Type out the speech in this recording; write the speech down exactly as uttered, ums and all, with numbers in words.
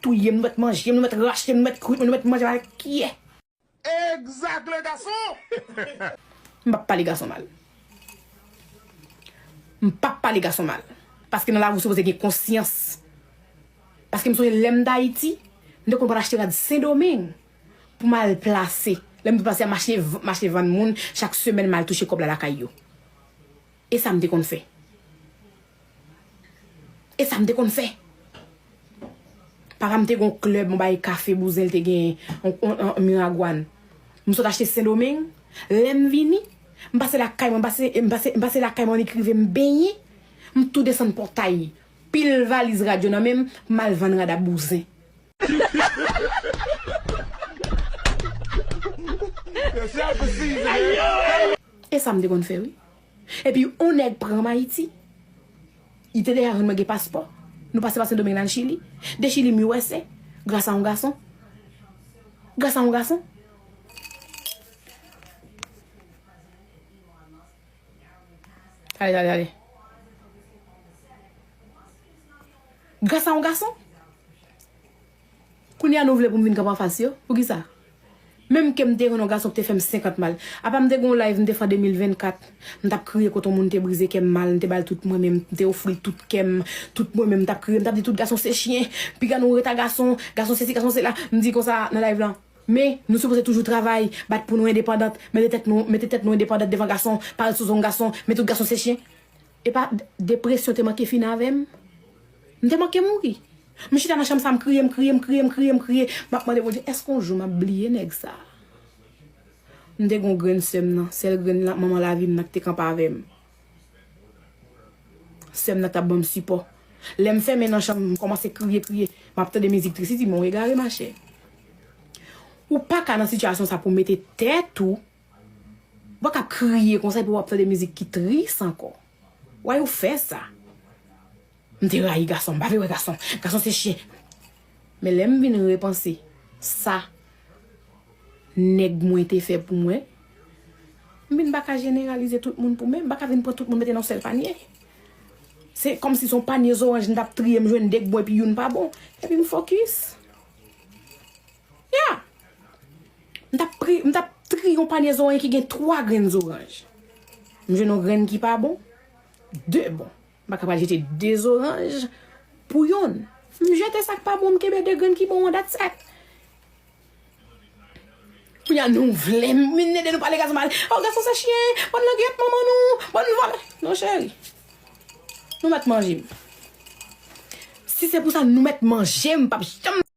touye m, nou mèt manje m, nou mèt rache m, nou mèt kwit mwen, nou mèt manje m ak kiyè. Exact, le garçon! M p ap pale gason mal. M p ap pale gason mal. Paske nan lavi ou sipoze gen konsyans. Paske m sonje lè m t Ayiti, m te konn pral achte rad Sendomeng pou m al plase. Lè m te plase a mache, mache vann moun, chak semèn m al touche kòb la lakay yo. E sa m te konn fè. E sa m te konn fè. Papa m te gen yon klèb, yon bagay kafe bouzen, li te gen yon, yon, yon, yon miragwàn. M sot achte Sendomeng. Lè m vini, m pase lakay mwen, m pase, m pase, m pase lakay mwen, annik rive m benyen, m tou desann pòtay. Pil valiz rad yo nan men m, m al vann rad a bouzen. E sa m te konn fè, wi. Epi, yon nèg pran m Ayiti. Li te deja jwenn mwen gen paspò. Nou pase pa Sendomeng nan Chili. De Chili, m U S A. Gras a yon gason. Gras a yon gason. Tande, tande, tande. Gras a yon gason. Kounye a nou vle pou m vin kanpe anfas yo? Poukisa? Menm ke m te jwenn yon gason ki te fè m senkant mal. Apa m te gen yon live m te fè an de mil vennkat. M t ap kriye kote yon moun te brize kè m mal, m te ba l tout mwen menm, m te ofri l tout kè m, tout mwen menm, m t ap kriye, m t ap di tout gason se chyen. Piga nou ret a gason, gason sesi, gason sela. M di konsa nan live lan. Men, nou sipoze toujou travay, bat pou nou endepandant, mete tèt nou, mete tèt nou endepandant devan gason, pa ret sou zong gason, men tout gason se chyen. Epa, depresyon te manke fini avè m. M te manke mouri. M chita nan chanm sa, m kriye, m kriye, m kriye, m kriye, m kriye. M ap mande Bondye, èske yon jou m ap bliye nèg sa? M te gen yon grenn sè m nan, sèl grenn la, manman lavi m nan ki te kanpe avè m. Sè m nan t ap ban m sipò. Lè m fèmen nan chanm, m kòmanse kriye, kriye. M ap tande mizik tris, li di, "Men w egare, machè. Ou pa ka nan sitiyasyon sa pou w mete tèt ou. Ou pa ka ap kriye konsa epi w ap tande mizik ki tris ankò. Why ou fè sa?" M te rayi gason, m pa vle wè gason. Gason se chyen. Men lè m vin repanse sa nèg mwen te fè pou mwen, m vin pa ka jeneralize tout moun pou menm, m pa ka vin pran tout moun mete nan yon sèl panye. Se kòmsi se yon panye zoranj m t ap triye, m jwenn de k bon epi youn pa bon. Epi m fokis. Ya! M t ap pri, m t ap triye yon panye zoranj ki gen twa grenn zoranj. M jwenn yon grenn ki pa bon, de bon. M pa ka pral jete de zoranj pou yonn. M jete sa k pa bon, m kenbe de grenn ki bon an, that's it. Kounye a nou vle m vin ede nou pale gason mal. Oh, gason se chyen, bann langyèt manman nou, bann vòlè. Non, cheri. Nou mèt manje m. Si se pou sa, nou mèt manje m, p ap janm